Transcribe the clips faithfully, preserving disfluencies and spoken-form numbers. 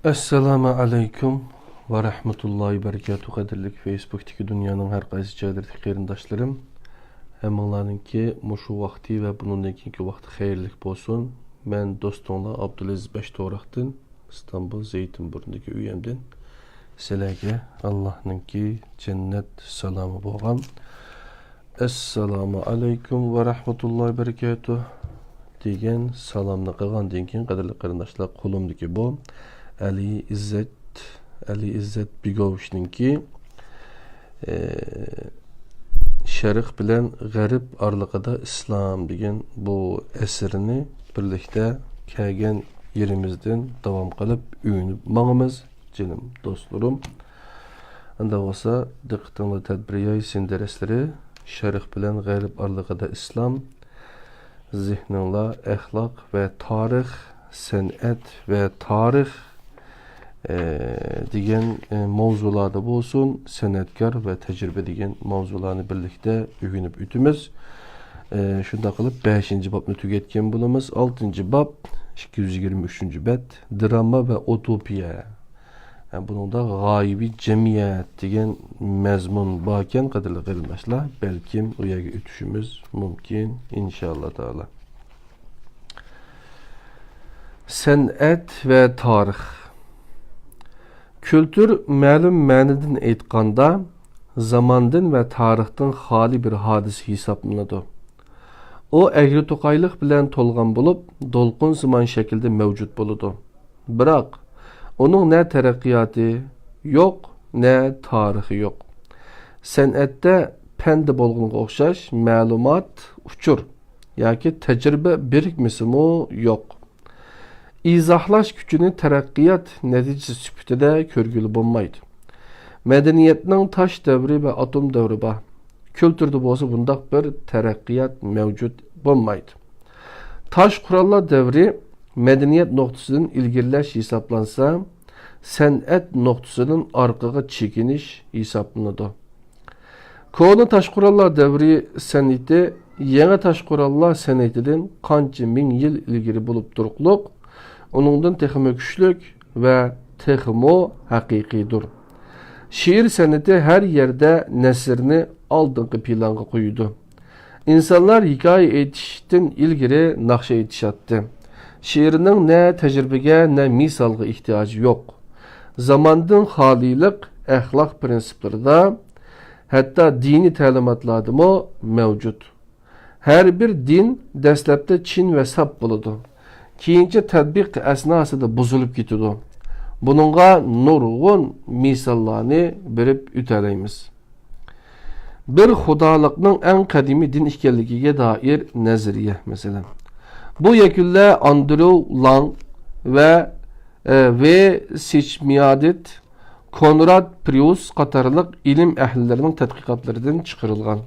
ئەسسالامۇ ئەلەيكۇم ۋە رەھمەتۇللاھى ۋە بەرىكاتۇھ. قەدىرلىك فېيسبۇكتىكى دۇنيانىڭ ھەر قايسى جايلىرىدىكى قېرىنداشلىرىم، ھەممىڭلارنىڭكى مۇشۇ ۋاقتى ۋە بۇنىڭدىن كېيىنكى ۋاقتى خەيرلىك بولسۇن. مەن دوستۇڭلار ئابدۇلئەزىز بەشتوغراقتىن، ئىستانبۇل زەيتىنبۇرنىدىكى ئۆيۈمدىن سىلەرگە ئاللاھنىڭكى جەننەت سالامى بولغان ئەسسالامۇ ئەلەيكۇم ۋە رەھمەتۇللاھى ۋە بەرىكاتۇھ دېگەن سالامنى قىلغاندىن كېيىن، قەدىرلىك قېرىنداشلار، قولۇمدىكى بۇ ئەلى ئىززەت، ئەلى ئىززەت بېگوۋىچنىڭكى، ئە، شەرق بىلەن غەرب ئارىلىقىدا ئىسلام دېگەن بۇ ئەسىرىنى بىرلىكتە كەلگەن يېرىمىزدىن داۋام قىلىپ ئۆگىنىپ ماڭىمىز. جېنىم دوستلىرىم، ئەمدى بولسا دىققىتىڭلار تەدبىر يايسۇن دەرسلىرى، شەرق بىلەن غەرب ئارىلىقىدا ئىسلام، زېھنىڭلار ئەخلاق ۋە تارىخ، سەنئەت ۋە تارىخ، ئە، دېگەن، ئە، ماۋزۇلاردا بولسۇن، سەنئەتكار ۋە تەجرىبە دېگەن ماۋزۇلارنى بىرلىكتە ئۆگىنىپ ئۆتىمىز. ئە، شۇنداق قىلىپ بەشىنچى بابنى تۈگەتكەن بولىمىز. ئالتىنچى باب، ئىككى يۈز يىگىرمە ئۈچىنچى بەت، دراما ۋە ئۇتوپىيە. ھە، بۇنىڭدا غايىۋى جەمئىيەت دېگەن مەزمۇن باركەن، قەدىرلىك قېرىنداشلار. بەلكىم ئۇ يەرگە ئۆتۈشىمىز مۇمكىن، ئىنشائاللا تائالا. سەنئەت ۋە تارىخ. كۈلتۈر مەلۇم مەنىدىن ئېيتقاندا، زاماندىن ۋە تارىختىن خالىي بىر ھادىسە ھېسابلىنىدۇ. ئۇ ئەگرى توقايلىق بىلەن تولغان بولۇپ، دولقۇنسىمان شەكىلدە مەۋجۇت بولىدۇ. بىراق، ئۇنىڭ نە تەرەققىياتى يوق، نە تارىخى يوق. سەنئەتتە پەندە بولغىنىغا ئوخشاش مەلۇمات، ئۇچۇر ياكى تەجرىبە بىرىكمىسىمۇ يوق. ئىزاھلاش كۈچىنى تەرەققىيات نەتىجىسى سۈپىتىدە كۆرگىلى بولمايدۇ. مەدەنىيەتنىڭ تاش دەۋرى ۋە ئاتوم دەۋرى بار. كۈلتۈردە بولسا بۇنداق بىر تەرەققىيات مەۋجۇت بولمايدۇ. تاش قوراللار دەۋرى مەدەنىيەت نۇقتىسىدىن ئىلگىرىلەش ھېسابلانسا، سەنئەت نۇقتىسىدىن ئارقىغا چېكىنىش ھېسابلىنىدۇ. كونا تاش قوراللار دەۋرى سەنئىتى يېڭى تاش قوراللار سەنئىتىدىن قانچە مىڭ يىل ئىلگىرى بولۇپ تۇرۇقلۇق، ئۇنىڭدىن تېخىمۇ كۈچلۈك ۋە تېخىمۇ ھەقىقىيدۇر. شېئىر سەنئىتى ھەر يەردە نەسرنى ئالدىنقى پىلانغا قويىدۇ. ئىنسانلار ھېكايە ئېيتىشتىن ئىلگىرى ناخشا ئېيتىشاتتى. شېئىرنىڭ نە تەجرىبىگە، نە مىسالغا ئېھتىياجى يوق. زاماندىن خالىيلىق ئەخلاق پىرىنسىپلىرىدا، ھەتتا دىنىي تەلىماتلاردىمۇ مەۋجۇت. ھەر بىر دىن دەسلەپتە چىن ۋە ساپ بولىدۇ. كېيىنچە تەتبىق ئەسناسىدا بۇزۇلۇپ كېتىدۇ. بۇنىڭغا نۇرغۇن مىساللارنى بېرىپ ئۆتەلەيمىز. بىر خۇدالىقنىڭ ئەڭ قەدىمىي دىن ئىكەنلىكىگە دائىر نەزەرىيە، مەسىلەن. بۇ يەكۈنلەر ئاندرېو لانگ ۋە، ئە، ۋې سىچميادىت، كونراد پريۇس قاتارلىق ئىلىم ئەھلىلىرىنىڭ تەتقىقاتلىرىدىن چىقىرىلغان.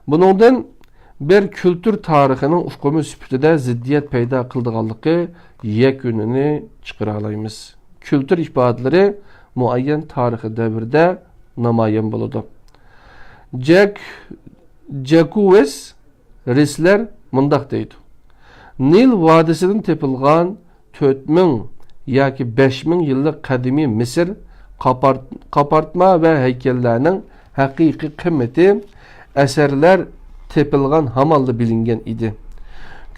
بۇنىڭدىن بىر كۈلتۈر تارىخىنىڭ ئۇقۇمى سۈپىتىدە زىددىيەت پەيدا قىلىدىغانلىقى يەكۈنىنى چىقىرالايمىز. كۈلتۈر ئىپادىلىرى مۇئەييەن تارىخىي دەۋردە نامايان بولىدۇ. جەك، جەكۇۋېس رىسلەر مۇنداق دەيدۇ: نىل ۋادىسىدىن تېپىلغان تۆت مىڭ ياكى بەش مىڭ يىللىق قەدىمىي مىسىر قاپارت-، قاپارتما ۋە ھەيكەللەرنىڭ ھەقىقىي قىممىتى ئەسەرلەر تېپىلغان ھامانلا بىلىنگەن ئىدى.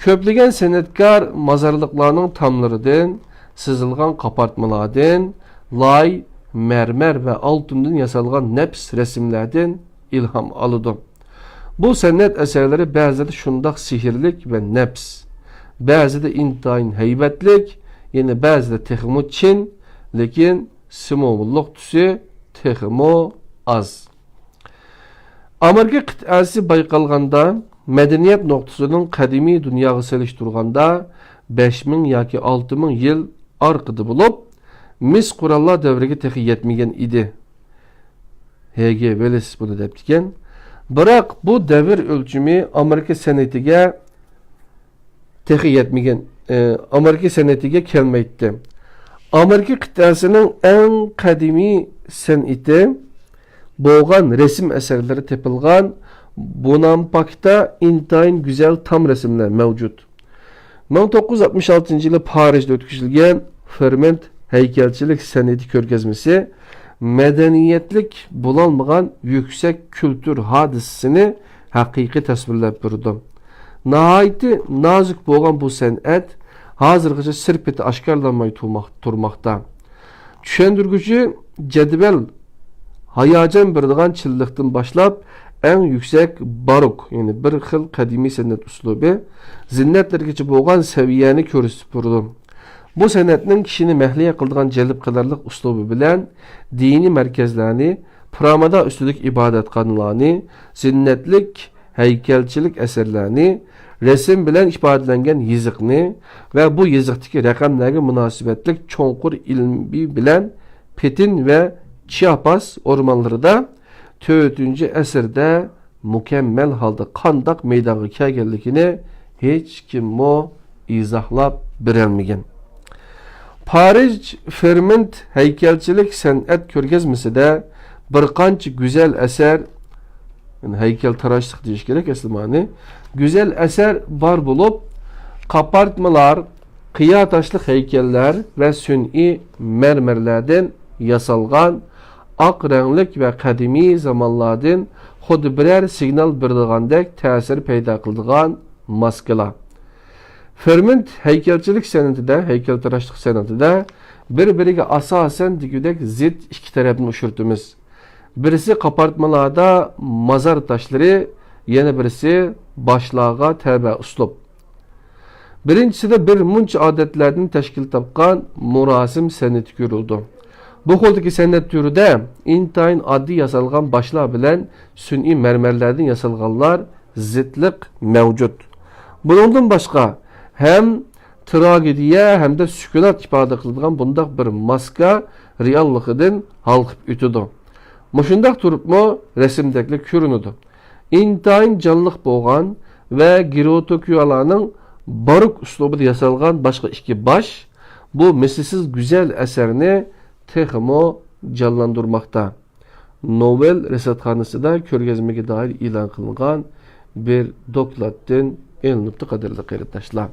كۆپلىگەن سەنئەتكار مازارلىقلارنىڭ تاملىرىدىن، سىزىلغان قاپارتمىلاردىن، لاي، مەرمەر ۋە ئالتۇندىن ياسالغان نەپىس رەسىملەردىن ئىلھام ئالىدۇ. بۇ سەنئەت ئەسەرلىرى بەزىدە شۇنداق سېھىرلىك ۋە نەپىس، بەزىدە ئىنتايىن ھەيۋەتلىك، يەنە بەزىدە تېخىمۇ چىن، لېكىن سىمۋوللۇق تۈسى تېخىمۇ ئاز. ئامېرىكا قىتئەسى بايقالغاندا، مەدەنىيەت نۇقتىسىدىن قەدىمىي دۇنياغا سېلىشتۇرغاندا، بەش مىڭ ياكى ئالتە مىڭ يىل ئارقىدا بولۇپ، مىس قوراللار دەۋرىگە تېخى يەتمىگەن ئىدى. ھېگې ۋېلس بۇنى دەپتىكەن. بىراق بۇ دەۋر ئۆلچىمى ئامېرىكا سەنئىتىگە تېخى يەتمىگەن، ئى، ئامېرىكا سەنئىتىگە كەلمەيتتى. ئامېرىكا قىتئەسىنىڭ ئەڭ قەدىمىي سەنئىتى بولغان رەسىم ئەسەرلىرى تېپىلغان بونامپاكتا ئىنتايىن گۈزەل تام رەسىملەر مەۋجۇت. مىڭ توققۇز يۈز ئاتمىش ئالتىنچى يىلى پارىژدا ئۆتكۈزۈلگەن فېرمېنت ھەيكەلچىلىك سەنئىتى كۆرگەزمىسى مەدەنىيەتلىك بولالمىغان يۈكسەك كۈلتۈر ھادىسىسىنى ھەقىقىي تەسۋىرلەپ بېرىدۇ. ناھايىتى نازۇك بولغان بۇ سەنئەت ھازىرغىچە سىر-پېتى ئاشكارىلانماي تۇرماق-، تۇرماقتا. چۈشەندۈرگۈچى جەدۋەل ھاياجان بېرىدىغان چىنلىقتىن باشلاپ، ئەڭ يۈكسەك باروك، يەنى بىر خىل قەدىمىي سەنئەت ئۇسلۇبى، زىننەتلىرىگىچە بولغان سەۋىيەنى كۆرسىتىپ بېرىدۇ. بۇ سەنئەتنىڭ كىشىنى مەھلىيا قىلىدىغان جەلپ قىلارلىق ئۇسلۇبى بىلەن دىنىي مەركەزلەرنى، پىرامىدا ئۈستىدىكى ئىبادەتخانىلارنى، زىننەتلىك ھەيكەلچىلىك ئەسەرلەرنى، رەسىم بىلەن ئىپادىلەنگەن يېزىقنى ۋە بۇ يېزىقتىكى رەقەملەرگە مۇناسىۋەتلىك چوڭقۇر ئىلمى بىلەن پېتىن ۋە چىياپاس ئورمانلىرىدا تۆتىنچى ئەسىردە مۇكەممەل ھالدا قانداق مەيدانغا كەلگەنلىكىنى ھېچكىممۇ ئىزاھلاپ بېرەلمىگەن. پارىژ فېرمېنت ھەيكەلچىلىك سەنئەت كۆرگەزمىسىدە بىر قانچە گۈزەل ئەسەر، يەنى ھەيكەلتاراشلىق دېيىش كېرەك ئەسلى مەنى، گۈزەل ئەسەر بار بولۇپ، قاپارتمىلار، قىيا تاشلىق ھەيكەللەر ۋە سۈنئىي مەرمەرلەردىن ياسالغان ئاق رەڭلىك ۋە قەدىمىي زامانلاردىن خۇددى بىرەر سىگنال بېرىدىغاندەك تەسىر پەيدا قىلىدىغان ماسكىلار. فېرمېنت ھەيكەلچىلىك سەنئىتىدە، ھەيكەلتىراشلىق سەنئىتىدە بىر-بىرىگە ئاساسەن دېگۈدەك زىت ئىككى تەرەپنى ئۇچرىتىمىز. بىرسى قاپارتمىلاردا مازار تاشلىرى، يەنە بىرسى باشلارغا تەبە ئۇسلۇب. بىرىنچىسىدە بىر مۇنچە ئادەتلەردىن تەشكىل تاپقان مۇراسىم سەنئىتى كۆرۈلىدۇ. بۇ خىلدىكى سەنئەت تۈرىدە ئىنتايىن ئاددىي ياسالغان باشلار بىلەن سۈنئىي مەرمەرلەردىن ياسالغانلار زىتلىق مەۋجۇت. بۇنىڭدىن باشقا، ھەم تراگېدىيە ھەمدە سۈكۈنات ئىپادە قىلىدىغان بۇنداق بىر ماسكا رېئاللىقىدىن ھالقىپ ئۆتىدۇ. مۇشۇنداق تۇرۇپمۇ رەسىمدەكلا كۆرۈنىدۇ. ئىنتايىن جانلىق بولغان ۋە گېروتوكيالارنىڭ باروك ئۇسلۇبىدا ياسالغان باشقا ئىككى باش بۇ مىسلىسىز گۈزەل ئەسەرنى تېخىمۇ جانلاندۇرماقتا. نوۋېل رەسەتخانىسىدا كۆرگەزمىگە دائىر ئېلان قىلىنغان بىر دوكلاتتىن ئېلىنىپتۇ، قەدىرلىك قېرىنداشلار.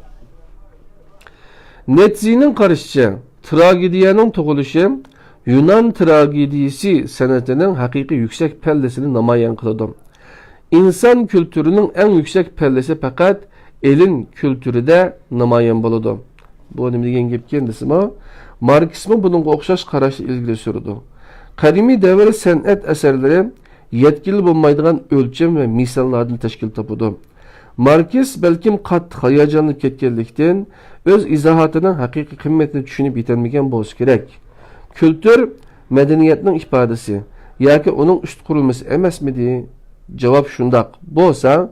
نېتزېنىڭ قارىشىچە، تراگېدىيەنىڭ تۇغۇلۇشى يۇنان تراگېدىيىسى سەنئىتىنىڭ ھەقىقىي يۈكسەك پەللىسىنى نامايان قىلىدۇ. ئىنسان كۈلتۈرىنىڭ ئەڭ يۈكسەك پەللىسى پەقەت ئېلېن كۈلتۈرىدە نامايان بولىدۇ. بۇ نېمە دېگەن گەپكىن دېسىمۇ، ماركسمۇ بۇنىڭغا ئوخشاش قاراشنى ئىلگىرى سۈرىدۇ. قەدىمىي دەۋر سەنئەت ئەسەرلىرى يەتكىلى بولمايدىغان ئۆلچەم ۋە مىساللاردىن تەشكىل تاپىدۇ. ماركس بەلكىم قاتتىق ھاياجانلىنىپ كەتكەنلىكتىن، ئۆز ئىزاھاتىنىڭ ھەقىقىي قىممىتىنى چۈشىنىپ يېتەلمىگەن بولسا كېرەك. كۈلتۈر مەدەنىيەتنىڭ ئىپادىسى ياكى ئۇنىڭ ئۈست قۇرۇلمىسى ئەمەسمىدى؟ جاۋاب شۇنداق بولسا،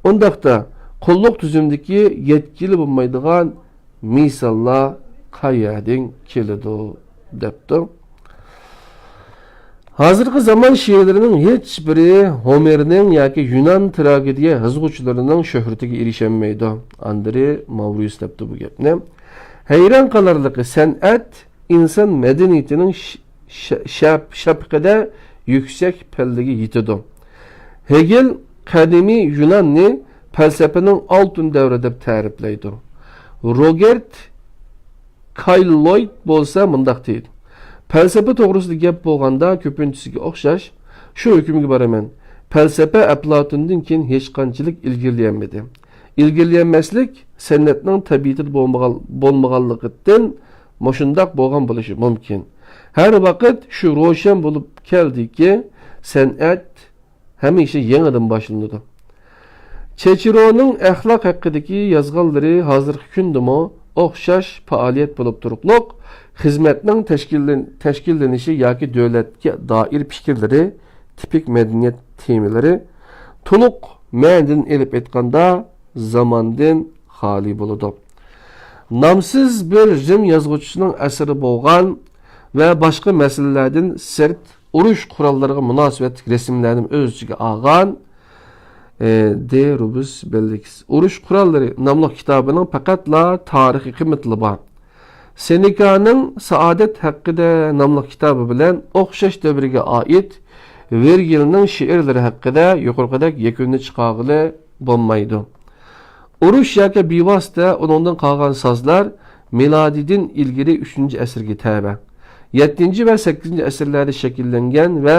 ئۇنداقتا قۇللۇق تۈزۈمدىكى يەتكىلى بولمايدىغان مىساللار قەيەردىن كېلىدۇ؟ دەپتۇ. ھازىرقى زامان شېئىرلىرىنىڭ ھېچبىرى ھومېرنىڭ ياكى يۇنان تراگېدىيە يازغۇچىلىرىنىڭ شۆھرىتىگە ئېرىشەلمەيدۇ. ئاندرې ماۋرىيۇس دەپتۇ بۇ گەپنى. ھەيران قالارلىقى، سەنئەت ئىنسان مەدەنىيىتىنىڭ ش-، ش-، شەپ-، شەپىقىدە يۈكسەك پەللىگە يېتىدۇ. ھېگېل قەدىمىي يۇناننى پەلسەپىنىڭ ئالتۇن دەۋرى دەپ تەرىپلەيدۇ. روگېرت كايل لويد بولسا مۇنداق دەيدۇ: پەلسەپە توغرىسىدا گەپ بولغاندا، كۆپىنچىسىگە ئوخشاش شۇ ھۆكۈمگە بارىمەن. پەلسەپە ئەپلاتوندىن كېيىن ھېچقانچىلىك ئىلگىرىلىيەلمىدى. ئىلگىرىلىيەلمەسلىك سەنئەتنىڭ تەبىئىتىدە بولمىغان-، بولمىغانلىقىدىن مۇشۇنداق بولغان بولۇشى مۇمكىن. ھەر ۋاقىت شۇ روشەن بولۇپ كەلدىكى، سەنئەت ھەمىشە يېڭىدىن باشلىنىدۇ. چېچېرونىڭ ئەخلاق ھەققىدىكى يازغانلىرى ھازىرقى كۈندىمۇ ئوخشاش پائالىيەت بولۇپ تۇرۇقلۇق، خىزمەتنىڭ تەشكىللىن-، تەشكىللىنىشى ياكى دۆلەتكە دائىر پىكىرلىرى تىپىك مەدەنىيەت تېمىلىرى تولۇق مەنىدىن ئېلىپ ئېيتقاندا زاماندىن خالىي بولىدۇ. نامسىز بىر رىم يازغۇچىسىنىڭ ئەسىرى بولغان ۋە باشقا مەسىلىلەردىن سىرت، ئۇرۇش قوراللىرىغا مۇناسىۋەتلىك رەسىملەرنىمۇ ئۆز ئىچىگە ئالغان، ئى، دې روبىس بېللىكس ئۇرۇش قوراللىرى ناملىق كىتابىنىڭ پەقەتلا تارىخىي قىممىتىلا بار. سېنېكانىڭ سائادەت ھەققىدە ناملىق كىتابى بىلەن ئوخشاش دەۋرگە ئائىت ۋېرگىلنىڭ شېئىرلىرى ھەققىدە يۇقىرىقىدەك يەكۈننى چىقارغىلى بولمايدۇ. ئۇرۇش ياكى بىۋاسىتە ئۇنىڭدىن قالغان سازلار مىلادىدىن ئىلگىرى ئۈچىنچى ئەسىرگە تەۋە. يەتتىنچى ۋە سەككىزىنچى ئەسىرلەردە شەكىللەنگەن ۋە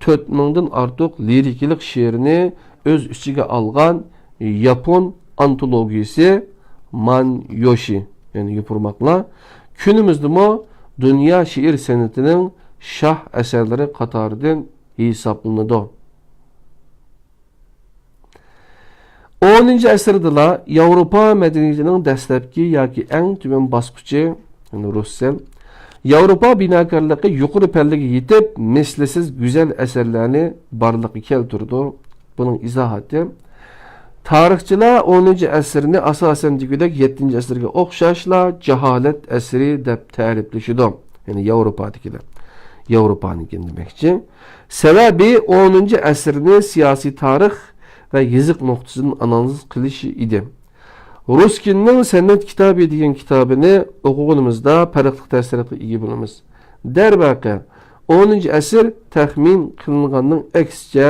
تۆت مىڭدىن ئارتۇق لىرىكىلىق شېئىرنى ئۆز ئىچىگە ئالغان ياپون ئانتولوگىيىسى مانيوشى، يەنى يوپۇرماقلار، كۈنىمىزدىمۇ دۇنيا شېئىر سەنئىتىنىڭ شاھ ئەسەرلىرى قاتارىدىن ھېسابلىنىدۇ. ئونىنچى ئەسىردىلا ياۋروپا مەدەنىيىتىنىڭ دەسلەپكى ياكى ئەڭ تۆۋەن باسقۇچى، يەنى رۇسسېل، ياۋروپا بىناكارلىقى يۇقىرى پەللىگە يېتىپ، مىسلىسىز گۈزەل ئەسەرلەرنى بارلىققا كەلتۈرىدۇ. بۇنىڭ ئىزاھاتى، تارىخچىلار ئونىنچى ئەسىرنى ئاساسەن دېگۈدەك يەتتىنچى ئەسىرگە ئوخشاشلا جاھالەت ئەسىرى دەپ تەرىپلىشىدۇ. يەنى ياۋروپادىكىلەر. ياۋروپانىڭكىنى دېمەكچى. سەۋەبى ئونىنچى ئەسىرنى سىياسىي تارىخ ۋە يېزىق نۇقتىسىدىن ئانالىز قىلىشى ئىدى. رۇسكىننىڭ سەنئەت كىتابى دېگەن كىتابىنى ئوقۇغىنىمىزدا پەرقلىق تەسىراتقا ئىگە بولىمىز. دەرۋەقە، ئونىنچى ئەسىر تەخمىن قىلىنغاننىڭ ئەكسىچە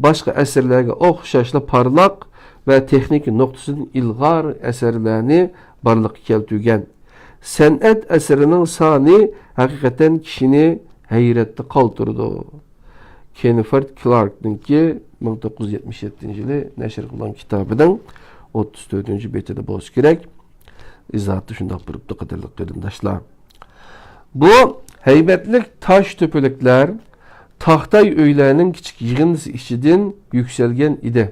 باشقا ئەسىرلەرگە ئوخشاشلا پارلاق ۋە تېخنىكا نۇقتىسىدىن ئىلغار ئەسەرلەرنى بارلىققا كەلتۈرگەن. سەنئەت ئەسىرىنىڭ سانى ھەقىقەتەن كىشىنى ھەيرەتتە قالدۇرىدۇ. كېنفورد كلاركنىڭكى مىڭ توققۇز يۈز يەتمىش يەتتىنچى يىلى نەشر قىلغان كىتابىنىڭ ئوتتۇز تۆتىنچى بېتىدە بولسا كېرەك. ئىزاھاتتا شۇنداق بېرىپتۇ، قەدىرلىك قېرىنداشلار. بۇ ھەيۋەتلىك تاش تۆپىلىكلەر تاختاي ئۆيلەرنىڭ كىچىك يىغىندىسى ئىچىدىن يۈكسەلگەن ئىدى.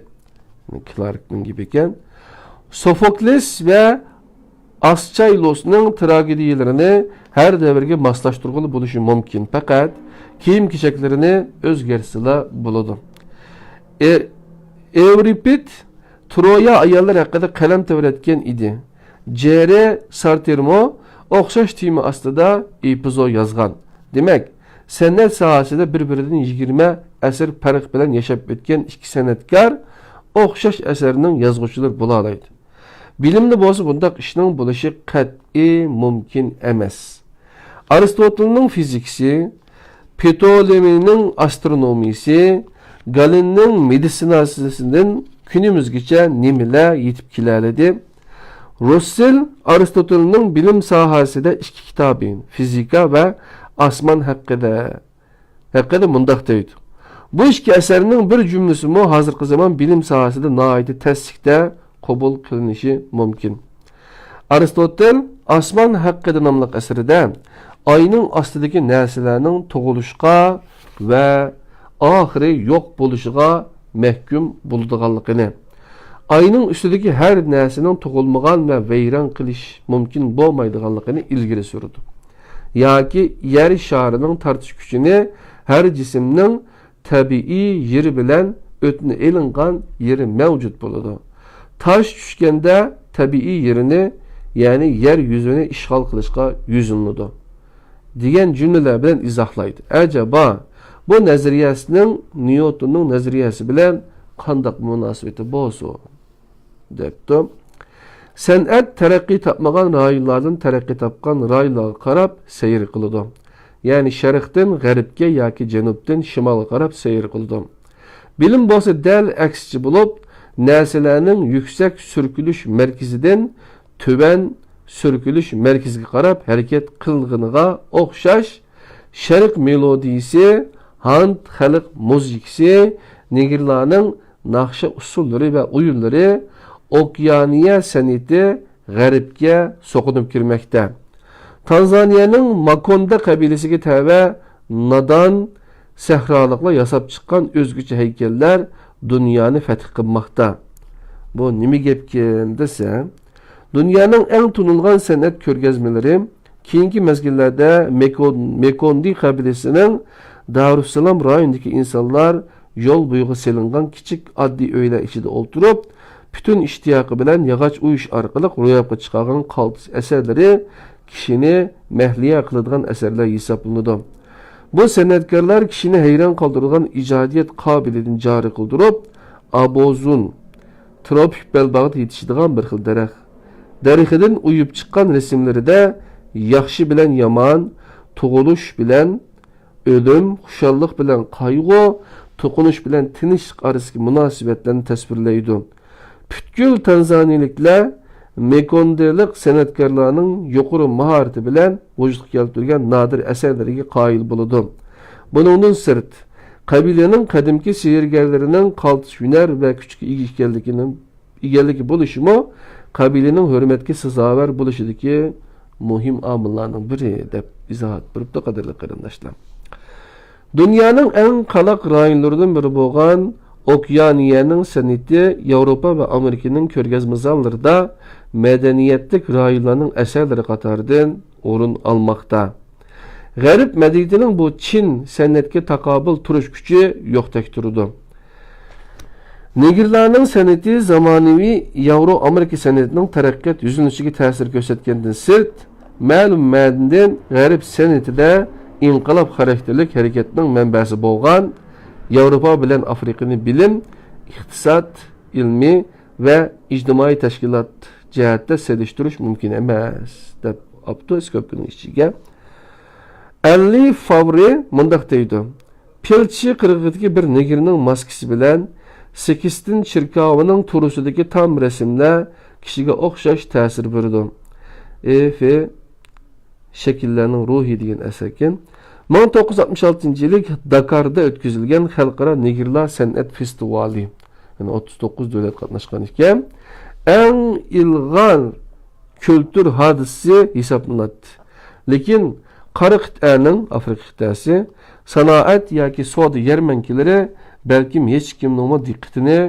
كلاركنىڭ گېپى ئىكەن. سوفوكلېس ۋە ئاستايلوسنىڭ تراگېدىيىلىرىنى ھەر دەۋرگە ماسلاشتۇرغىلى بولۇشى مۇمكىن، پەقەت كىيىم-كېچەكلىرىنى ئۆزگەرتسىلا بولىدۇ. ئې-، ئېۋرىپىد ترويا ئاياللىرى ھەققىدە قەلەم تەۋرەتكەن ئىدى. جېررى سارتېرمۇ ئوخشاش تېما ئاستىدا ئېپىزو يازغان. دېمەك، سەنئەت ساھەسىدە بىر-بىرىدىن يىگىرمە ئەسىر پەرق بىلەن ياشاپ ئۆتكەن ئىككى سەنئەتكار ئوخشاش ئەسەرنىڭ يازغۇچىلىرى بولالايدۇ. بىلىمدە بولسا بۇنداق ئىشنىڭ بولۇشى قەتئىي مۇمكىن ئەمەس. ئارستوتېلنىڭ فىزىكىسى، پتولېمىينىڭ ئاسترونومىيىسى، گالېننىڭ مېدىتسىناسىدىن كۈنىمىزگىچە نېمىلەر يېتىپ كېلەلىدى؟ رۇسسېل ئارستوتېلنىڭ بىلىم ساھەسىدە ئىككى كىتابى، فىزىكا ۋە ئاسمان ھەققىدە، ھەققىدە مۇنداق دەيدۇ: بۇ ئىككى ئەسەرنىڭ بىر جۈملىسىمۇ ھازىرقى زامان بىلىم ساھەسىدە ناھايىتى تەسلىكتە قوبۇل قىلىنىشى مۇمكىن. ئارستوتېل ئاسمان ھەققىدە ناملىق ئەسىرىدە ئاينىڭ ئاستىدىكى نەرسىلەرنىڭ تۇغۇلۇشقا ۋە ئاخىرى يوق بولۇشىغا مەھكۇم بولىدىغانلىقىنى، ئاينىڭ ئۈستىدىكى ھەر نەرسىنىڭ تۇغۇلمىغان ۋە ۋەيران قىلىش مۇمكىن بولمايدىغانلىقىنى ئىلگىرى سۈرىدۇ. ياكى يەر شارىنىڭ تارتىش كۈچىنى ھەر جىسىمنىڭ تەبىئىي يېرى بىلەن ئۆتنە ئېلىنغان يېرى مەۋجۇت بولىدۇ. تاش چۈشكەندە تەبىئىي يېرىنى، يەنى يەر يۈزىنى ئىشغال قىلىشقا يۈزلىنىدۇ، دېگەن جۈملىلەر بىلەن ئىزاھلايدۇ. ئەجەبا، بۇ نەزەرىيەسىنىڭ نيۇتوننىڭ نەزەرىيەسى بىلەن قانداق مۇناسىۋىتى بولسۇن؟ دەپتۇ. سەنئەت تەرەققىي تاپمىغان رايونلاردىن تەرەققىي تاپقان رايونلارغا قاراپ سەير قىلىدۇ. يەنى شەرقتىن غەربكە ياكى جەنۇبتىن شىمالغا قاراپ سەير قىلىدۇ. بىلىم بولسا دەل ئەكسىچە بولۇپ، نەرسىلەرنىڭ يۈكسەك سۈركىلىش مەركىزىدىن تۆۋەن سۈركىلىش مەركىزىگە قاراپ ھەرىكەت قىلغىنىغا ئوخشاش، شەرق مېلودىيىسى، ھاند خەلق مۇزىكىسى، نېگىرلارنىڭ ناخشا ئۇسسۇللىرى ۋە ئويۇنلىرى، ئوكېئانىيە سەنئىتى غەربكە سوقۇنۇپ كىرمەكتە. تانزانىيەنىڭ ماكوندا قەبىلىسىگە تەۋە نادان سەھرالىقلار ياساپ چىققان ئۆزگىچە ھەيكەللەر دۇنيانى فەتھ قىلماقتا. بۇ نېمە گەپكىن دېسە، دۇنيانىڭ ئەڭ تونۇلغان سەنئەت كۆرگەزمىلىرى كېيىنكى مەزگىللەردە مېكون-، مېكوندى قەبىلىسىنىڭ دارۇسسالام رايونىدىكى ئىنسانلار يول بويىغا سېلىنغان كىچىك ئاددىي ئۆيلەر ئىچىدە ئولتۇرۇپ، پۈتۈن ئىشتىياقى بىلەن ياغاچ ئويۇش ئارقىلىق روياپقا چىقارغان قالتىس ئەسەرلىرى كىشىنى مەھلىيا قىلىدىغان ئەسەرلەر ھېسابلىنىدۇ. بۇ سەنئەتكارلار كىشىنى ھەيران قالدۇرىدىغان ئىجادىيەت قابىلىيىتىنى جارى قىلدۇرۇپ، ئابوزۇن، تروپىك بەلباغدا يېتىشىدىغان بىر خىل دەرەخ. دەرىخىدىن ئۇيۇپ چىققان رەسىملىرىدە ياخشى بىلەن يامان، تۇغۇلۇش بىلەن ئۆلۈم، خۇشاللىق بىلەن قايغۇ، توقۇنۇش بىلەن تىنچلىق ئارىسىدىكى مۇناسىۋەتلەرنى تەسۋىرلەيدۇ. پۈتكۈل تانزانىيىلىكلەر مېكوندېلىق سەنئەتكارلارنىڭ يۇقىرى ماھارىتى بىلەن ۋۇجۇدقا كەلتۈرگەن نادىر ئەسەرلىرىگە قايىل بولىدۇ. بۇنىڭدىن سىرت، قەبىلىنىڭ قەدىمكى سېھىرگەرلىرىنىڭ قالتىس ھۈنەر ۋە كۈچكە ئىگە ئىكەنلىكىنىڭ، ئىگىلىكى بولۇشىمۇ قەبىلىنىڭ ھۆرمەتكە سازاۋەر بولۇشىدىكى مۇھىم ئامىللارنىڭ بىرى، دەپ ئىزاھات بېرىپتۇ، قەدىرلىك قېرىنداشلار. دۇنيانىڭ ئەڭ قالاق رايونلىرىدىن بىرى بولغان ئوكيانىيەنىڭ سەنئىتى ياۋروپا ۋە ئامېرىكىنىڭ كۆرگەزمە زاللىرىدا مەدەنىيەتلىك رايونلارنىڭ ئەسەرلىرى قاتارىدىن ئورۇن ئالماقتا. غەرب مەدەنىيىتىنىڭ بۇ چىن سەنئەتكە تاقابىل تۇرۇش كۈچى يوقتەك تۇرىدۇ. نېگىرلارنىڭ سەنئىتى زامانىۋى ياۋرو ئامېرىكا سەنئىتىنىڭ تەرەققىيات يۈزلىنىشىگە تەسىر كۆرسەتكەندىن سىرت، مەلۇم مەنىدىن غەرب سەنئىتىدە ئىنقىلاب خاراكتېرلىك ھەرىكەتنىڭ مەنبەسى بولغان ياۋروپا بىلەن ئافرىقىنى بىلىم، ئىقتىساد، ئىلمىي ۋە ئىجتىمائىي تەشكىلات جەھەتتە سېلىشتۇرۇش مۇمكىن ئەمەس، دەپ ئاپتۇ ئىسكوپكىنىڭ ئىچىگە. ئەللى فاۋرى مۇنداق دەيدۇ: پىلچى قىرغىقىدىكى بىر نېگىرنىڭ ماسكىسى بىلەن سىكستىن چېركاۋىنىڭ تورۇسىدىكى تام رەسىملەر كىشىگە ئوخشاش تەسىر بېرىدۇ. ئېفى شەكىللەرنىڭ روھى دېگەن ئەسەركەن. مىڭ توققۇز يۈز ئاتمىش ئالتىنچى يىلى داكاردا ئۆتكۈزۈلگەن خەلقئارا نېگىرلار سەنئەت فېستىۋالى، يەنى ئوتتۇز توققۇز دۆلەت قاتناشقان ئىكەن، ئەڭ ئىلغار كۈلتۈر ھادىسىسى ھېسابلىناتتى. لېكىن قارا قىتئەنىڭ، ئافرىقا قىتئەسى، سانائەت ياكى سودا يەرمەنكىلىرى بەلكىم ھېچكىمنىڭمۇ دىققىتىنى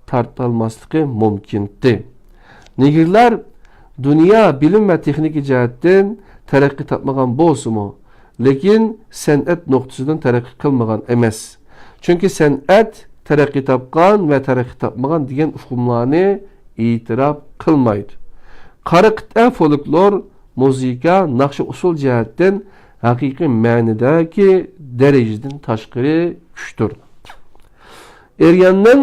تارتالماسلىقى مۇمكىنتى. نېگىرلار دۇنيا بىلىم ۋە تېخنىكا جەھەتتىن تەرەققىي تاپمىغان بولسىمۇ، لېكىن سەنئەت نۇقتىسىدىن تەرەققىي قىلمىغان ئەمەس. چۈنكى سەنئەت تەرەققىي تاپقان ۋە تەرەققىي تاپمىغان دېگەن ئۇقۇملارنى ئېتىراپ قىلمايدۇ. قارا قىتئە فولكلور، مۇزىكا، ناخشا-ئۇسسۇل جەھەتتىن ھەقىقىي مەنىدىكى دەرىجىدىن تاشقىرى كۈچتۇر. ئېرياننىڭ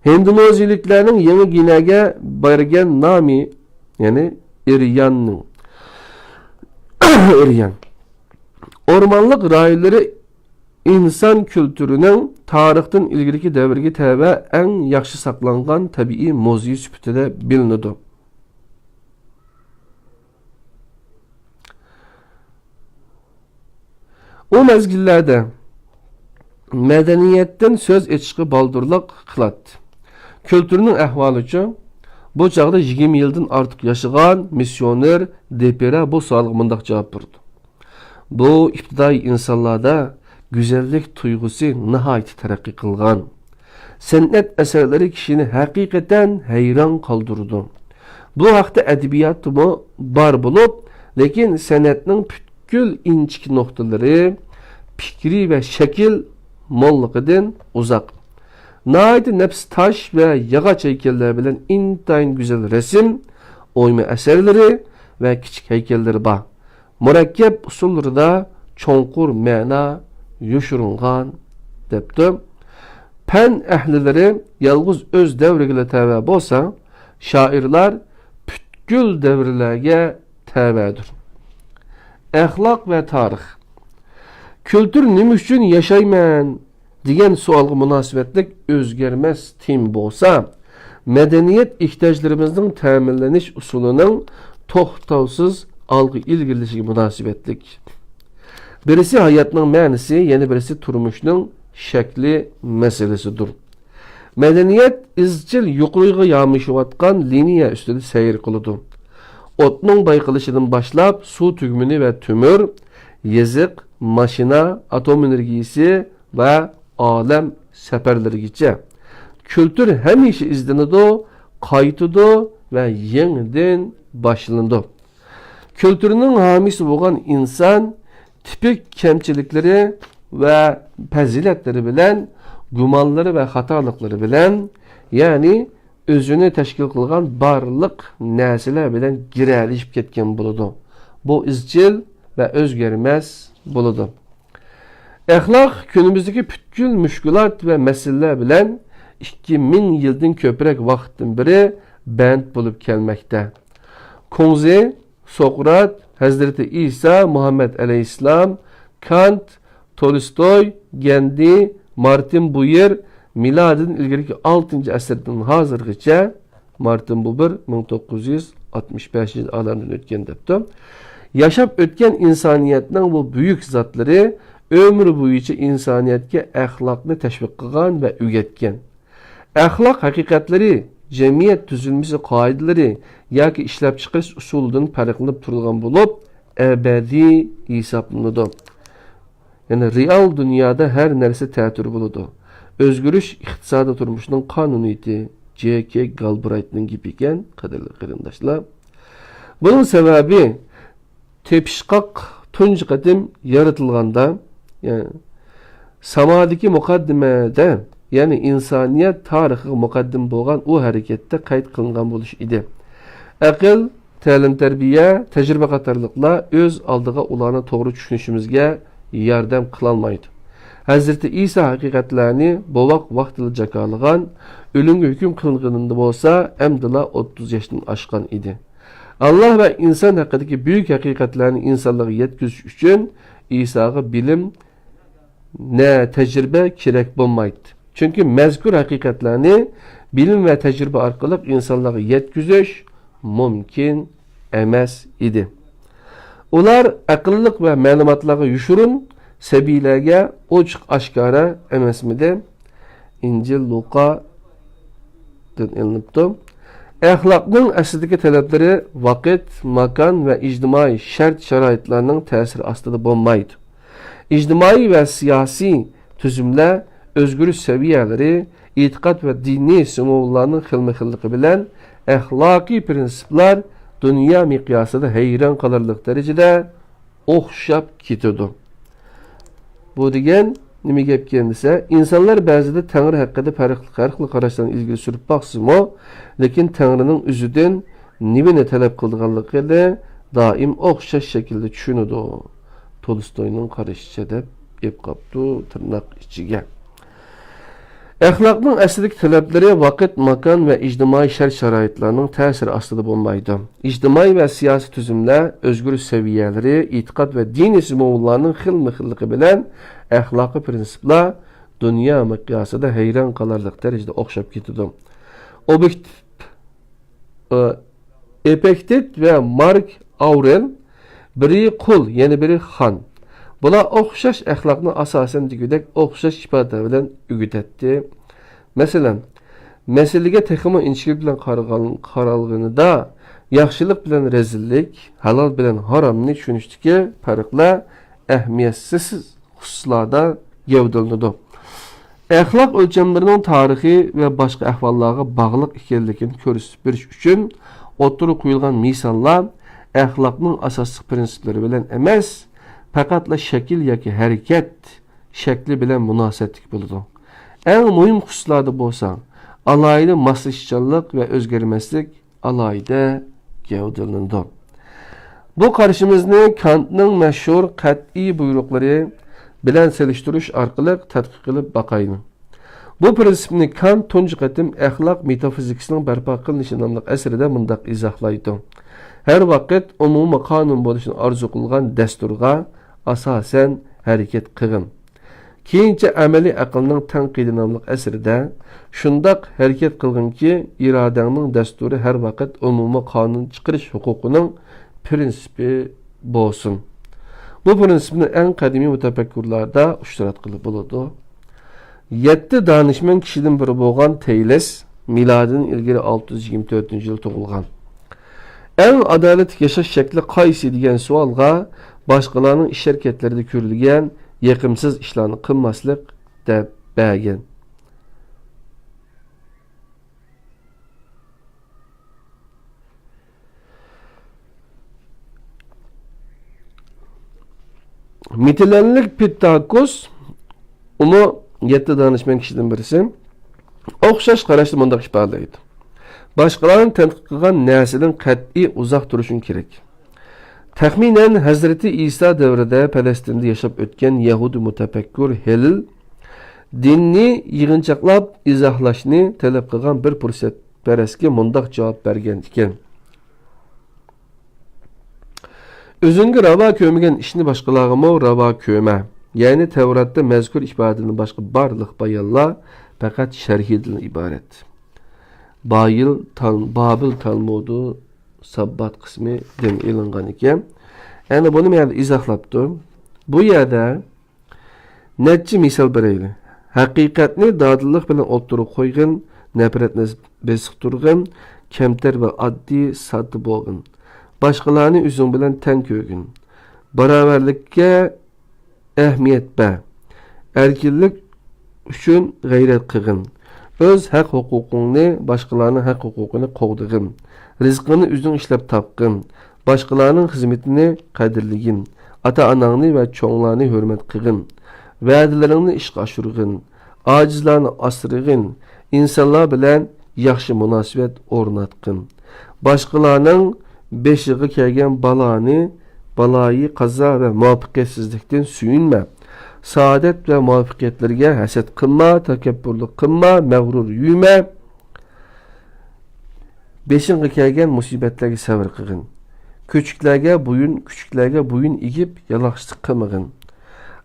ھىندونېزىيىلىكلەرنىڭ يېڭى گىنەگە بەرگەن نامى، يەنى ئېرياننىڭ، ئېريان، ئورمانلىق رايونلىرى ئىنسان كۈلتۈرىنىڭ تارىختىن ئىلگىرىكى دەۋرگە تەۋە ئەڭ ياخشى ساقلانغان تەبىئىي مۇزېي سۈپىتىدە بىلىنىدۇ. ئۇ مەزگىللەردە مەدەنىيەتتىن سۆز ئېچىشقا بالدۇرلۇق قىلاتتى. كۈلتۈرنىڭ ئەھۋالىچۇ؟ بۇ چاغدا يىگىرمە يىلدىن ئارتۇق ياشىغان مىسسىيونېر دېپېرە بۇ سوئالغا مۇنداق جاۋاب بېرىدۇ: بۇ ئىپتىدائىي ئىنسانلاردا گۈزەللىك تۇيغۇسى ناھايىتى تەرەققىي قىلغان. سەنئەت ئەسەرلىرى كىشىنى ھەقىقەتەن ھەيران قالدۇرىدۇ. بۇ ھەقتە ئەدەبىياتمۇ بار بولۇپ، لېكىن سەنئەتنىڭ پۈتكۈل ئىنچىكە نۇقتىلىرى، پىكرى ۋە شەكىل موللۇقىدىن ئۇزاق. ناھايىتى نەپىس تاش ۋە ياغاچ ھەيكەللەر بىلەن ئىنتايىن گۈزەل رەسىم، ئويما ئەسەرلىرى ۋە كىچىك ھەيكەللىرى بار. مۇرەككەپ ئۇسسۇللىرىدا چوڭقۇر مەنا يوشۇرۇنغان، دەپتۇ. پەن ئەھلىلىرى يالغۇز ئۆز دەۋرىگىلا تەۋە بولسا، شائىرلار پۈتكۈل دەۋرلەرگە تەۋەدۇر. ئەخلاق ۋە تارىخ. كۈلتۈر نېمە ئۈچۈن ياشايمەن؟ دېگەن سوئالغا مۇناسىۋەتلىك ئۆزگەرمەس تېما بولسا، مەدەنىيەت ئېھتىياجلىرىمىزنىڭ تەمىنلىنىش ئۇسۇلىنىڭ توختاۋسىز ئالغا ئىلگىرىلىشىگە مۇناسىۋەتلىك. بىرسى ھاياتنىڭ مەنىسى، يەنە بىرسى تۇرمۇشنىڭ شەكلى مەسىلىسىدۇر. مەدەنىيەت ئىزچىل يۇقىرىغا يامىشىۋاتقان لىنىيە ئۈستىدە سەير قىلىدۇ. ئوتنىڭ بايقىلىشىدىن باشلاپ، سۇ تۈگمىنى ۋە تۆمۈر، يېزىق، ماشىنا، ئاتوم ئېنېرگىيىسى ۋە ئالەم سەپەرلىرىگىچە. كۈلتۈر ھەمىشە ئىزدىنىدۇ، قايتىدۇ ۋە يېڭىدىن باشلىنىدۇ. كۈلتۈرنىڭ ھامىيسى بولغان ئىنسان تىپىك كەمچىلىكلىرى ۋە پەزىلەتلىرى بىلەن، گۇمانلىرى ۋە خاتالىقلىرى بىلەن، يەنى ئۆزىنى تەشكىل قىلغان بارلىق نەرسىلەر بىلەن گىرەلىشىپ كەتكەن بولىدۇ. بۇ ئىزچىل ۋە ئۆزگەرمەس بولىدۇ. ئەخلاق كۈنىمىزدىكى پۈتكۈل مۈشكۈلات ۋە مەسىلىلەر بىلەن ئىككى مىڭ يىلدىن كۆپرەك ۋاقىتتىن بېرى بەند بولۇپ كەلمەكتە. كۇڭزى، سوقرات، ھەزرىتى ئىسا، مۇھەممەد ئەلەيھىسسالام، كانت، تولستوي، گەندى، مارتىن بۇيېر، مىلادىدىن ئىلگىرىكى ئالتىنچى ئەسىردىن ھازىرغىچە، مارتىن بۇبېر، مىڭ توققۇز يۈز ئاتمىش بەشىنچى ئالەمدىن ئۆتكەن دەپتۇ. ياشاپ ئۆتكەن ئىنسانىيەتنىڭ بۇ بۈيۈك زاتلىرى ئۆمرى بويىچە ئىنسانىيەتكە ئەخلاقنى تەشۋىق قىلغان ۋە ئۆگەتكەن. ئەخلاق ھەقىقەتلىرى جەمئىيەت تۈزۈلمىسى قائىدىلىرى ياكى ئىشلەپچىقىرىش ئۇسۇلىدىن پەرقلىنىپ تۇرىدىغان بولۇپ، ئەبەدىي ھېسابلىنىدۇ. يەنى رېئال دۇنيادا ھەر نەرسە تەتۈر بولىدۇ. ئۆزگىرىش ئىقتىسادىي تۇرمۇشنىڭ قانۇنىيىتى، جې كې گالبرايتنىڭ گېپى ئىكەن، قەدىرلىك قېرىنداشلار. بۇنىڭ سەۋەبى، تېپىشقاق تۇنجى قېتىم يارىتىلغاندا، يەنى سامادىكى مۇقەددىمەدە، يەنى ئىنسانىيەت تارىخىغا مۇقەددىم بولغان ئۇ ھەرىكەتتە قەيت قىلىنغان بولۇش ئىدى. ئەقىل، تەلىم-تەربىيە، تەجرىبە قاتارلىقلار ئۆز ئالدىغا ئۇلارنى توغرا چۈشىنىشىمىزگە ياردەم قىلالمايدۇ. ھەزرىتى ئىسا ھەقىقەتلەرنى بوۋاق ۋاقتىدا جاكارلىغان، ئۆلۈمگە ھۆكۈم قىلىنغىنىدا بولسا ئەمدىلا ئوتتۇز ياشتىن ئاشقان ئىدى. ئاللا ۋە ئىنسان ھەققىدىكى بۈيۈك ھەقىقەتلەرنى ئىنسانلارغا يەتكۈزۈش ئۈچۈن ئىساغا بىلىم، نە تەجرىبە كېرەك بولمايتتى. چۈنكى مەزكۇر ھەقىقەتلەرنى بىلىم ۋە تەجرىبە ئارقىلىق ئىنسانلارغا يەتكۈزۈش مۇمكىن ئەمەس ئىدى. ئۇلار ئەقىللىق ۋە مەلۇماتلارغا يوشۇرۇن، سەبىيلەرگە ئوچۇق ئاشكارا ئەمەسمىدى؟ ئىنجىل لۇقادىن ئېلىنىپتۇ. ئەخلاقنىڭ ئەسلىدىكى تەلەپلىرى ۋاقىت، ماكان ۋە ئىجتىمائىي شەرت-شارائىتلارنىڭ تەسىرى ئاستىدا بولمايدۇ. ئىجتىمائىي ۋە سىياسىي تۈزۈملەر، ئۆزگىرىش سەۋىيەلىرى، ئېتىقاد ۋە دىنىي سىمۋوللارنىڭ خىلمۇ-خىللىقى بىلەن ئەخلاقىي پىرىنسىپلار دۇنيا مىقياسىدا ھەيران قالارلىق دەرىجىدە ئوخشاپ كېتىدۇ. بۇ دېگەن نېمە گەپكەن دېسە، ئىنسانلار بەزىدە تەڭرى ھەققىدە پەرقلىق، پەرقلىق قاراشلارنى ئىلگىرى سۈرۈپ باقسىمۇ، لېكىن تەڭرىنىڭ ئۆزىدىن نېمىنى تەلەپ قىلىدىغانلىقىنى دائىم ئوخشاش شەكىلدە چۈشىنىدۇ. تولستوينىڭ قارىشىچە دەپ ئېلىپ قاپتۇ تىرناق ئىچىگە. ئەخلاقنىڭ ئەسلىدىكى تەلەپلىرى ۋاقىت، ماكان ۋە ئىجتىمائىي شەرت-شارائىتلارنىڭ تەسىرى ئاستىدا بولمايدۇ. ئىجتىمائىي ۋە سىياسىي تۈزۈملەر، ئۆزگىرىش سەۋىيەلىرى، ئېتىقاد ۋە دىنىي سىمۋوللارنىڭ خىلمۇ-خىللىقى بىلەن ئەخلاقىي پىرىنسىپلار دۇنيا مىقياسىدا ھەيران قالارلىق دەرىجىدە ئوخشاپ كېتىدۇ. ئوبيېكتىپ، ئى، ئېپىكتېت ۋە مارك ئاۋرېل، بىرى قۇل، يەنە بىرى خان. بۇلار ئوخشاش ئەخلاقنى ئاساسەن دېگۈدەك ئوخشاش ئىپادە بىلەن ئۆگىتەتتى. مەسىلەن، مەسىلىگە تېخىمۇ ئىنچىكىلىك بىلەن قارىغان، قارالغىنىدا، ياخشىلىق بىلەن رەزىللىك، ھالال بىلەن ھارامنى چۈشىنىشتىكى پەرقلەر ئەھمىيەتسىز خۇسۇسلاردا گەۋدىلىنىدۇ. ئەخلاق ئۆلچەملىرىنىڭ تارىخىي ۋە باشقا ئەھۋاللارغا باغلىق ئىكەنلىكىنى كۆرسىتىپ بېرىش ئۈچۈن ئوتتۇرىغا قويۇلغان مىساللار ئەخلاقنىڭ ئاساسلىق پىرىنسىپلىرى بىلەن ئەمەس، پەقەتلا شەكىل ياكى ھەرىكەت شەكلى بىلەن مۇناسىۋەتلىك بولىدۇ. ئەڭ مۇھىم خۇسۇسلاردا بولسا، ئالاھىدە ماسلىشىشچانلىق ۋە ئۆزگەرمەسلىك، ئالاھىدە گەۋدىلىنىدۇ. بۇ قارىشىمىزنى كانتنىڭ مەشھۇر قەتئىي بۇيرۇقلىرى بىلەن سېلىشتۇرۇش ئارقىلىق تەتقىق قىلىپ باقايلى. بۇ پىرىنسىپنى كانت تۇنجى قېتىم ئەخلاق مېتافىزىكىسىنىڭ بەرپا قىلىنىشى ناملىق ئەسىرىدە مۇنداق ئىزاھلايدۇ: ھەر ۋاقىت ئومۇمىي قانۇن بولۇشنى ئارزۇ قىلغان دەستۇرغا ئاساسەن ھەرىكەت قىلغىن. كېيىنچە ئەمەلىي ئەقىلنىڭ تەنقىدى ناملىق ئەسىرىدە شۇنداق ھەرىكەت قىلغىنكى، ئىرادەڭنىڭ دەستۇرى ھەر ۋاقىت ئومۇمىي قانۇن چىقىرىش ھوقۇقىنىڭ پىرىنسىپى بولسۇن. بۇ پىرىنسىپنى ئەڭ قەدىمىي مۇتەپەككۇرلاردا ئۇچراتقىلى بولىدۇ. يەتتە دانىشمەن كىشىدىن بىرى بولغان تەيلىس مىلادىدىن ئىلگىرى ئالتە يۈز يىگىرمە تۆتىنچى يىل تۇغۇلغان. ئەڭ ئادالەتلىك ياشاش شەكلى قايسى دېگەن سوئالغا باشقىلارنىڭ ئىش-ھەرىكەتلىرىدە كۆرۈلگەن يېقىمسىز ئىشلارنى قىلماسلىق دەپ بەرگەن. مىتىلەنلىك پىتاكوس، ئۇمۇ يەتتە دانىشمەن كىشىدىن بىرسى، ئوخشاش قاراشتا مۇنداق ئىپادىلەيدۇ: باشقىلارنى تەنقىد قىلغان نەرسىدىن قەتئىي ئۇزاق تۇرۇشۇڭ كېرەك. تەخمىنەن، ھەزرىتى ئىسا دەۋرىدە پەلەستىندە ياشاپ ئۆتكەن يەھۇدىي مۇتەپەككۇر ھېلىل دىننى يىغىنچاقلاپ ئىزاھلاشنى تەلەپ قىلغان بىر پۇرسەتپەرەسكە مۇنداق جاۋاب بەرگەن ئىكەن: ئۆزۈڭگە راۋا كۆرمىگەن ئىشنى باشقىلارغىمۇ راۋا كۆرمە. يەنى تەۋراتتا مەزكۇر ئىپادىدىن باشقا بارلىق بايانلار پەقەت شەرھىدىن ئىبارەت. بايىل تال-، بابىل تالمۇدى ساببات قىسمى دىن ئېلىنغان ئىكەن. يەنى بۇنى مەن ئىزاھلاپتۇ. بۇ يەردە نەچچە مىسال بېرەيلى. ھەقىقەتنى دادىللىق بىلەن ئوتتۇرىغا قويغىن، نەپرەتنى بېسىقتۇرغىن، كەمتەر ۋە ئاددىي، ساددا بولغىن. باشقىلارنى ئۆزۈڭ بىلەن تەڭ كۆرگىن. باراۋەرلىككە ئەھمىيەت بەر. ئەركىنلىك ئۈچۈن غەيرەت قىلغىن. ئۆز ھەق ھوقۇقۇڭنى، باشقىلارنىڭ ھەق ھوقۇقىنى قوغدىغىن. رىزقىڭنى ئۆزۈڭ ئىشلەپ تاپقىن. باشقىلارنىڭ خىزمىتىنى قەدىرلىگىن. ئاتا-ئاناڭنى ۋە چوڭلارنى ھۆرمەت قىلغىن. ۋەدىلىرىڭنى ئىشقا ئاشۇرغىن. ئاجىزلارنى ئاسرىغىن. ئىنسانلار بىلەن ياخشى مۇناسىۋەت ئورناتقىن. باشقىلارنىڭ بېشىغا كەلگەن بالانى، بالايى قازا ۋە مۇۋەپپەقىيەتسىزلىكتىن سۆيۈنمە. سائادەت ۋە مۇۋەپپەقىيەتلەرگە ھەسەت قىلما، تەكەببۇرلۇق قىلما، مەغرۇر يۈرمە. بېشىڭغا كەلگەن مۇسىبەتلەرگە سەۋر قىلغىن. كۈچۈكلەرگە بويۇن، كۈچۈكلەرگە بويۇن ئېگىپ، يالاڭچىلىق قىلمىغىن.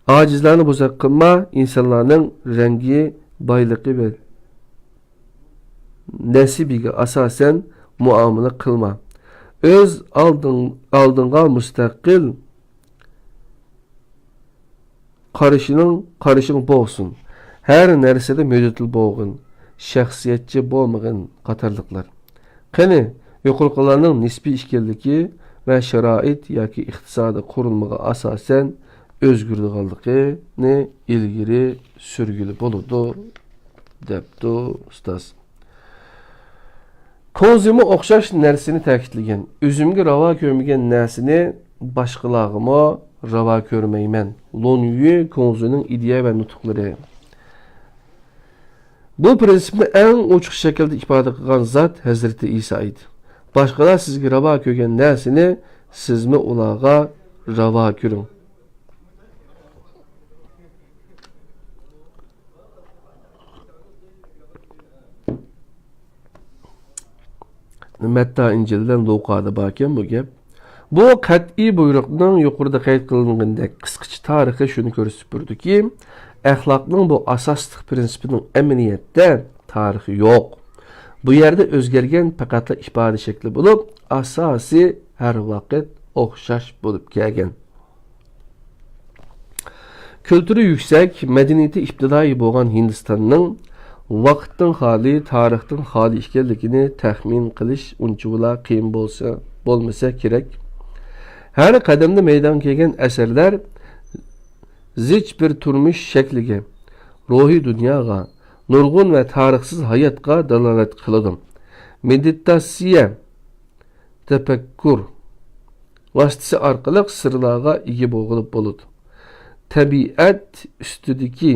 ئاجىزلارنى بوزەك قىلما، ئىنسانلارنىڭ رەڭگى، بايلىقى ۋە نەسىبىگە ئاساسەن مۇئامىلە قىلما. ئۆز ئالدىڭ-، ئالدىڭغا مۇستەقىل قارىشىنىڭ، قارىشىڭ بولسۇن. ھەر نەرسىدە مۆتىدىل بولغىن، شەخسىيەتچى بولمىغىن قاتارلىقلار. قېنى، يۇقىرىقىلارنىڭ نىسپىي ئىكەنلىكى ۋە شارائىت ياكى ئىقتىسادىي قۇرۇلمىغا ئاساسەن ئۆزگىرىدىغانلىقىنى ئىلگىرى سۈرگىلى بولىدۇ، دەپتۇ ئۇستاز. كۇڭزىمۇ ئوخشاش نەرسىنى تەكىتلىگەن. ئۆزۈمگە راۋا كۆرمىگەن نەرسىنى باشقىلارغىمۇ راۋا كۆرمەيمەن. لون يۈ كۇڭزىنىڭ ئىدىيە ۋە نۇتۇقلىرى. بۇ پىرىنسىپنى ئەڭ ئوچۇق شەكىلدە ئىپادە قىلغان زات ھەزرىتى ئىسا ئىدى. باشقىلار سىزگە راۋا كۆرگەن نەرسىنى سىزمۇ ئۇلارغا راۋا كۆرۈڭ. مەتتا ئىنجىل بىلەن لۇقادا باركەن بۇ گەپ. بۇ قەتئىي بۇيرۇقنىڭ يۇقىرىدا قەيت قىلىنغىنىدەك قىسقىچە تارىخى شۇنى كۆرسىتىپ بېرىدۇكى، ئەخلاقنىڭ بۇ ئاساسلىق پىرىنسىپىنىڭ ئەمەلىيەتتە تارىخى يوق. بۇ يەردە ئۆزگەرگەن پەقەتلا ئىپادە شەكلى بولۇپ، ئاساسى ھەر ۋاقىت ئوخشاش بولۇپ كەلگەن. كۈلتۈرى يۈكسەك، مەدەنىيىتى ئىپتىدائىي بولغان ھىندىستاننىڭ ۋاقىتتىن خالىي، تارىختىن خالىي ئىكەنلىكىنى تەخمىن قىلىش ئۇنچىۋالا قىيىن بولسا، بولمىسا كېرەك. ھەر قەدەمدە مەيدانغا كەلگەن ئەسەرلەر زىچ بىر تۇرمۇش شەكلىگە، روھىي دۇنياغا، نۇرغۇن ۋە تارىخسىز ھاياتقا دالالەت قىلىدۇ. مېدىتاتسىيە، تەپەككۇر ۋاسىتىسى ئارقىلىق سىرلارغا ئىگە بولغىلى بولىدۇ. تەبىئەت ئۈستىدىكى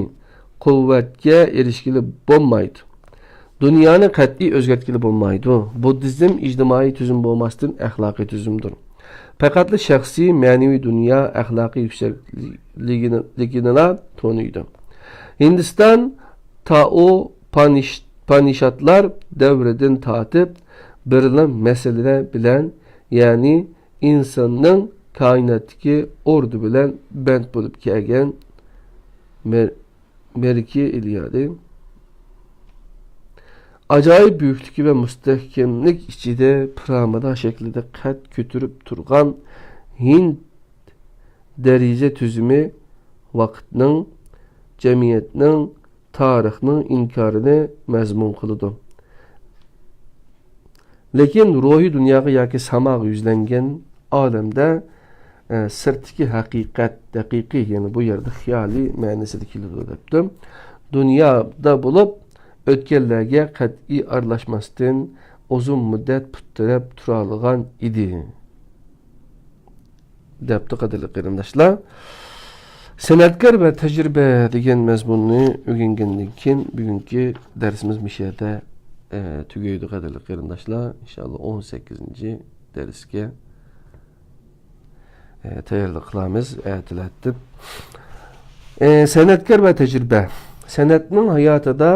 قۇۋۋەتكە ئېرىشكىلى بولمايدۇ. دۇنيانى قەتئىي ئۆزگەرتكىلى بولمايدۇ. بۇددىزم ئىجتىمائىي تۈزۈم بولماستىن ئەخلاقىي تۈزۈمدۇر. پەقەتلا شەخسىي مەنىۋى دۇنيا ئەخلاقىي يۈكسەكلىكىنىلا تونۇيدۇ. ھىندىستان تائو پانىش-، پانىشاتلار دەۋرىدىن تارتىپ بىرلا مەسىلە بىلەن، يەنى ئىنساننىڭ كائىناتتىكى ئورنى بىلەن بەند بولۇپ كەلگەن مەر-، مەركىزىيەتى ئاجايىپ بۈيۈكلۈكى ۋە مۇستەھكەملىك ئىچىدە پىرامىدا شەكلىدە قەد كۆتۈرۈپ تۇرغان ھىند دەرىجە تۈزۈمى ۋاقىتنىڭ، جەمئىيەتنىڭ، تارىخنىڭ ئىنكارىنى مەزمۇن قىلىدۇ. لېكىن روھىي دۇنياغا ياكى ساماغا يۈزلەنگەن ئالەمدە، ئە، سىرتتىكى ھەقىقەت، ھەقىقىي، يەنى بۇ يەردە خىيالىي مەنىسىدە كېلىدۇ دەپتۇ. دۇنيادا بولۇپ، ئۆتكەنلەرگە قەتئىي ئارىلاشماستىن، ئۇزۇن مۇددەت پۇت تىرەپ تۇرالىغان ئىدى. دەپتۇ، قەدىرلىك قېرىنداشلار. سەنئەتكار ۋە تەجرىبە دېگەن مەزمۇننى ئۆگەنگەندىن كېيىن، بۈگۈنكى دەرسىمىز مۇشۇ يەردە، ئە، تۈگەيدۇ، قەدىرلىك قېرىنداشلار. ئىنشاللا، ئون سەككىزىنچى دەرسكە، ئە، تەييارلىق قىلىمىز، ئەتىلەتتىپ. ئە، سەنئەتكار ۋە تەجرىبە. سەنئەتنىڭ ھاياتىدا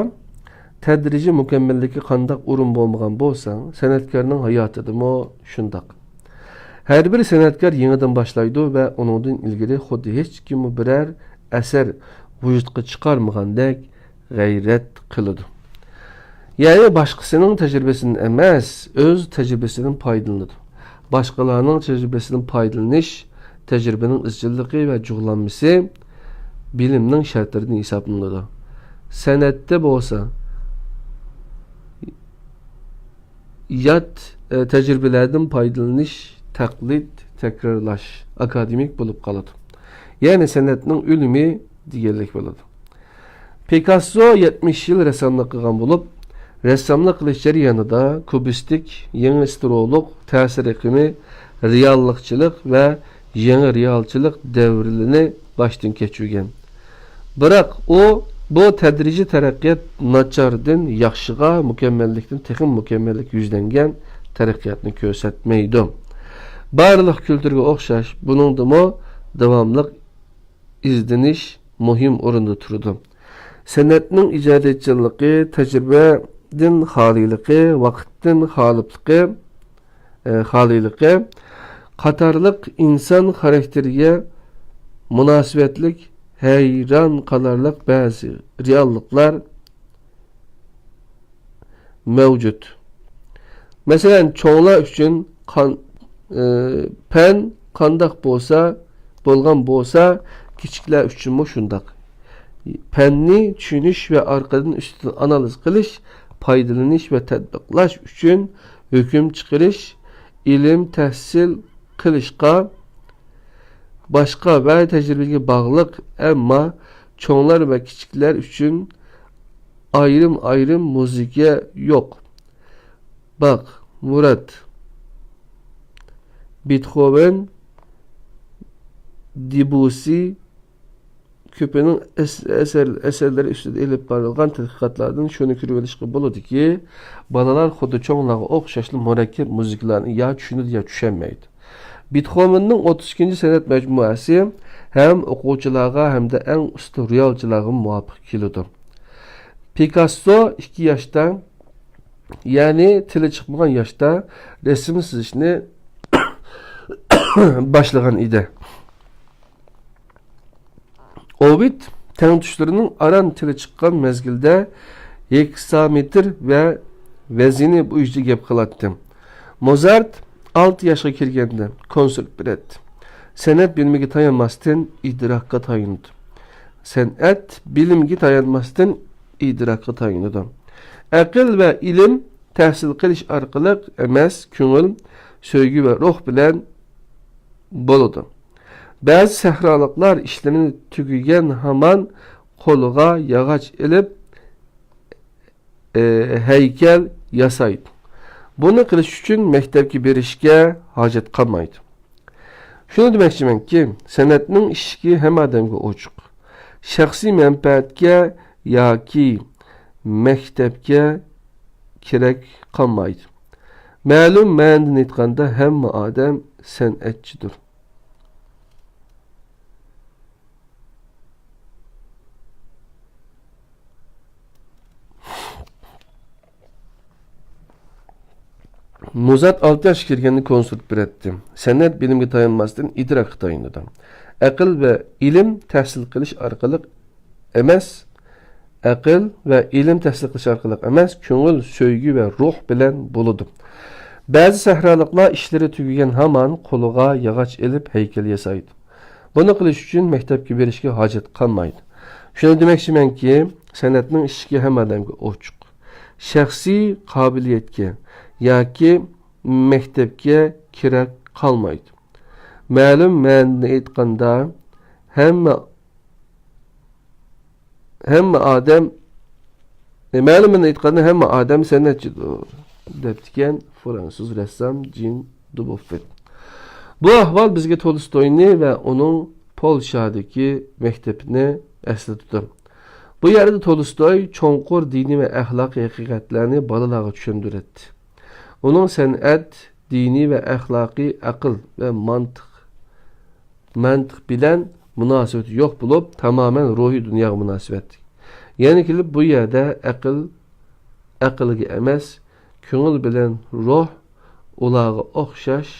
تەدرىجىي مۇكەممەللىككە قانداق ئورۇن بولمىغان بولسا، سەنئەتكارنىڭ ھاياتىدىمۇ شۇنداق. ھەر بىر سەنئەتكار يېڭىدىن باشلايدۇ ۋە ئۇنىڭدىن ئىلگىرى خۇددى ھېچكىممۇ بىرەر ئەسەر ۋۇجۇدقا چىقارمىغاندەك غەيرەت قىلىدۇ. يەنى باشقىسىنىڭ تەجرىبىسىدىن ئەمەس، ئۆز تەجرىبىسىدىن پايدىلىنىدۇ. باشقىلارنىڭ تەجرىبىسىدىن پايدىلىنىش، تەجرىبىنىڭ ئىزچىللىقى ۋە جۇغلانمىسى بىلىمنىڭ شەرتلىرىدىن ھېسابلىنىدۇ. سەنئەتتە بولسا، يات، ئە، تەجرىبىلەردىن پايدىلىنىش، تەقلىد، تەكرارلاش ئاكادېمىك بولۇپ قالىدۇ. يەنى سەنئەتنىڭ ئۆلۈمى دېگەنلىك بولىدۇ. پىكاسسو يەتمىش يىل رەسساملىق قىلغان بولۇپ، رەسساملىق قىلىش جەريانىدا كۇبىستىك، يېڭى ئىستىلولۇق تەسىر ئېقىمى، رېئاللىقچىلىق ۋە يېڭى رېئالچىلىق دەۋرلىرىنى باشتىن كەچۈرگەن. بىراق ئۇ بۇ تەدرىجىي تەرەققىيات ناچاردىن ياخشىغا، مۇكەممەللىكتىن تېخىمۇ مۇكەممەللىككە يۈزلەنگەن تەرەققىياتنى كۆرسەتمەيدۇ. بارلىق كۈلتۈرگە ئوخشاش، بۇنىڭدىمۇ داۋاملىق ئىزدىنىش مۇھىم ئورۇندا تۇرىدۇ. سەنئەتنىڭ ئىجادىيەتچانلىقى، تەجرىبىدىن خالىيلىقى، ۋاقىتتىن خالىپلىقى، ئە، خالىيلىقى قاتارلىق ئىنسان خاراكتېرىگە مۇناسىۋەتلىك ھەيران قالارلىق بەزى رېئاللىقلار مەۋجۇت. مەسىلەن، چوڭلار ئۈچۈن قان-، ئى، پەن قانداق بولسا، بولغان بولسا، كىچىكلەر ئۈچۈنمۇ شۇنداق. پەننى چۈشىنىش ۋە ئارقىدىن ئۈستىدىن ئانالىز قىلىش، پايدىلىنىش ۋە تەتبىقلاش ئۈچۈن ھۆكۈم چىقىرىش، ئىلىم تەھسىل قىلىشقا، باشقا ۋە تەجرىبىگە باغلىق، ئەمما چوڭلار ۋە كىچىكلەر ئۈچۈن ئايرىم-ئايرىم مۇزىكا يوق. باخ، مۇرات، بېتخوۋېن، دېبۇسسى، كۆپىنىڭ ئەس-، ئەسەر-، ئەسەرلىرى ئۈستىدە ئېلىپ بارىلغان تەتقىقاتلاردىن شۇنى كۆرۈۋېلىشقا بولىدۇكى، بالىلار خۇددى چوڭلارغا ئوخشاشلا مۇرەككەپ مۇزىكىلارنى يا چۈشىنىدۇ، يا چۈشەنمەيدۇ. بېتخوۋېننىڭ ئوتتۇز ئىككىنچى سەنئەت مەجمۇئەسى ھەم ئوقۇغۇچىلارغا، ھەمدە ئەڭ ئۇستا رېئالچىلارغا مۇۋاپىق كېلىدۇ. پىكاسسو ئىككى ياشتا، يەنى تىلى چىقمىغان ياشتا رەسىم سىزىشنى باشلىغان ئىدى. ئوۋىد تەڭتۇشلىرىنىڭ ئاران تىلى چىققان مەزگىلدە ھېكسامېتىر ۋە ۋەزىنى بويىچە گەپ قىلاتتى. موزارت ئالتە ياشقا كىرگەندە كونسېرت بېرەتتى. سەنئەت بىلىمىگە تايانماستىن ئىدراكقا تايىنىدۇ. سەنئەت بىلىمگە تايانماستىن ئىدراكقا تايىنىدۇ. ئەقىل ۋە ئىلىم تەھسىل قىلىش ئارقىلىق ئەمەس، كۆڭۈل، سۆيگۈ ۋە روھ بىلەن بولىدۇ. بەزى سەھرالىقلار ئىشلىرىنى تۈگىگەن ھامان قولىغا ياغاچ ئېلىپ، ئى، ھەيكەل ياسايدۇ. بۇنى قىلىش ئۈچۈن مەكتەپكە بېرىشكە ھاجەت قالمايدۇ. شۇنى دېمەكچىمەنكى، سەنئەتنىڭ ئىشىكى ھەممە ئادەمگە ئوچۇق. شەخسىي مەنپەئەتكە ياكى مەكتەپكە كېرەك قالمايدۇ. مەلۇم مەنىدىن ئېيتقاندا، ھەممە ئادەم سەنئەتچىدۇر. موزارت ئالتە ياشقا كىرگەندە كونسېرت بېرەتتى. سەنئەت بىلىمگە تايانماستىن ئىدراكقا تايىنىدۇ. ئەقىل ۋە ئىلىم تەھسىل قىلىش ئارقىلىق ئەمەس، ئەقىل ۋە ئىلىم تەھسىل قىلىش ئارقىلىق ئەمەس، كۆڭۈل، سۆيگۈ ۋە روھ بىلەن بولىدۇ. بەزى سەھرالىقلار ئىشلىرى تۈگىگەن ھامان قولىغا ياغاچ ئېلىپ ھەيكەل ياسايدۇ. بۇنى قىلىش ئۈچۈن مەكتەپكە بېرىشكە ھاجەت قالمايدۇ. شۇنى دېمەكچىمەنكى، سەنئەتنىڭ ئىشىكى ھەممە ئادەمگە ئوچۇق. شەخسىي قابىلىيەتكە ياكى مەكتەپكە كېرەك قالمايدۇ. مەلۇم مەنىدە ئېيتقاندا، ھەممە ھەممە ئادەم، ئە، مەلۇم مەنىدە ئېيتقاندا، ھەممە ئادەم سەنئەتچىدۇر، دەپتىكەن فرانسۇز رەسسام جىن دۇبوففېت. بۇ ئەھۋال بىزگە تولستوينى ۋە ئۇنىڭ پولشادىكى مەكتىپىنى ئەسلىتىدۇ. بۇ يەردە تولستوي چوڭقۇر دىنىي ۋە ئەخلاقىي ھەقىقەتلەرنى بالىلارغا چۈشەندۈرەتتى. ئۇنىڭ سەنئەت، دىنىي ۋە ئەخلاقىي، ئەقىل ۋە مانتىق مەنتىق بىلەن مۇناسىۋىتى يوق بولۇپ، تامامەن روھىي دۇنياغا مۇناسىۋەتلىك. يەنە كېلىپ بۇ يەردە ئەقىل، ئەقىلگە ئەمەس، كۆڭۈل بىلەن روھ ئۇلارغا ئوخشاش.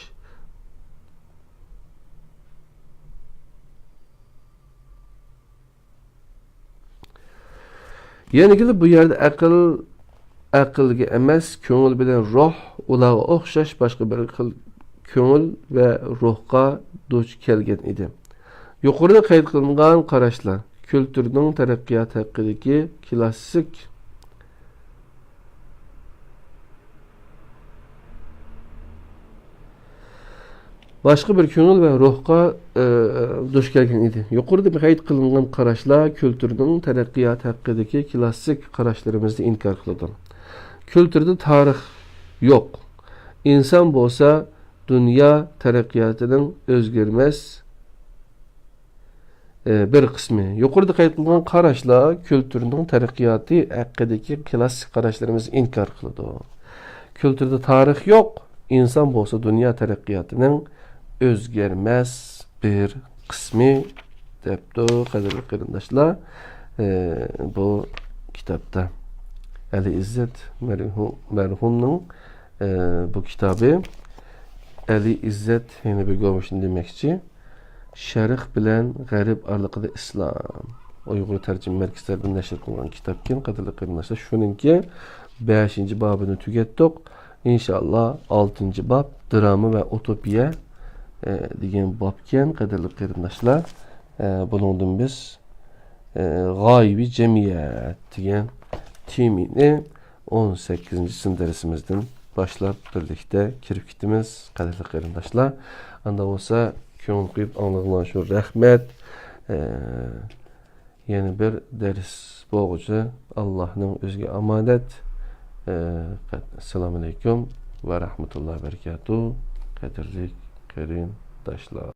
يەنە كېلىپ بۇ يەردە ئەقىل، ئەقىلگە ئەمەس، كۆڭۈل بىلەن روھ ئۇلارغا ئوخشاش باشقا بىر خىل كۆڭۈل ۋە روھقا دۇچ كەلگەن ئىدى. يۇقىرىدا قەيت قىلىنغان قاراشلار كۈلتۈرنىڭ تەرەققىياتى ھەققىدىكى كلاسسىك باشقا بىر كۆڭۈل ۋە روھقا، ئى، دۇچ كەلگەن ئىدى. يۇقىرىدا قەيت قىلىنغان قاراشلار كۈلتۈرنىڭ تەرەققىياتى ھەققىدىكى كلاسسىك قاراشلىرىمىزنى ئىنكار قىلىدۇ. كۈلتۈردە تارىخ يوق. ئىنسان بولسا دۇنيا تەرەققىياتىنىڭ ئۆزگەرمەس، ئى، بىر قىسمى. يۇقىرىدا قەيت قىلىنغان قاراشلار كۈلتۈرنىڭ تەرەققىياتى ھەققىدىكى كلاسسىك قاراشلىرىمىزنى ئىنكار قىلىدۇ. كۈلتۈردە تارىخ يوق، ئىنسان بولسا دۇنيا تەرەققىياتىنىڭ ئۆزگەرمەس بىر قىسمى، دەپتۇ، قەدىرلىك قېرىنداشلار. ئى، بۇ كىتابتا ئەلى ئىززەت مەرھۇ-، مەرھۇمنىڭ، ئى، بۇ كىتابى، ئەلى ئىززەت، يەنە بىر گومۇشنى دېمەكچى. شەرق بىلەن غەرب ئارىلىقىدا ئىسلام. ئۇيغۇر تەرجىمە مەركىزى تەرىپىدىن نەشر قىلىنغان كىتابكەن، قەدىرلىك قېرىنداشلار. شۇنىڭكى بەشىنچى بابىنى تۈگەتتۇق. ئىنشائاللا، ئالتىنچى باب، دىراما ۋە ئۇتوپىيە، ئە، دېگەن بابكەن، قەدىرلىك قېرىنداشلار. ئە، بۇنىڭدىن بىز، ئە، غايىۋى جەمئىيەت دېگەن تېمىنى ئون سەككىزىنچى سىن دەرسىمىزدىن باشلاپ بىرلىكتە كىرىپ كېتىمىز، قەدىرلىك قېرىنداشلار. ئاندا بولسا كۆڭۈل قويۇپ ئاڭلىغىنىڭلار ئۈچۈن رەھمەت. ئە، يەنە بىر دەرس بولغۇچە ئاللاھنىڭ ئۆزىگە ئامانەت. ئە، ئەسسالامۇ ئەلەيكۇم ۋە رەھمەتۇللاھى ۋە بەرىكاتۇھ، قەدىرلىك قېرىنداشلار.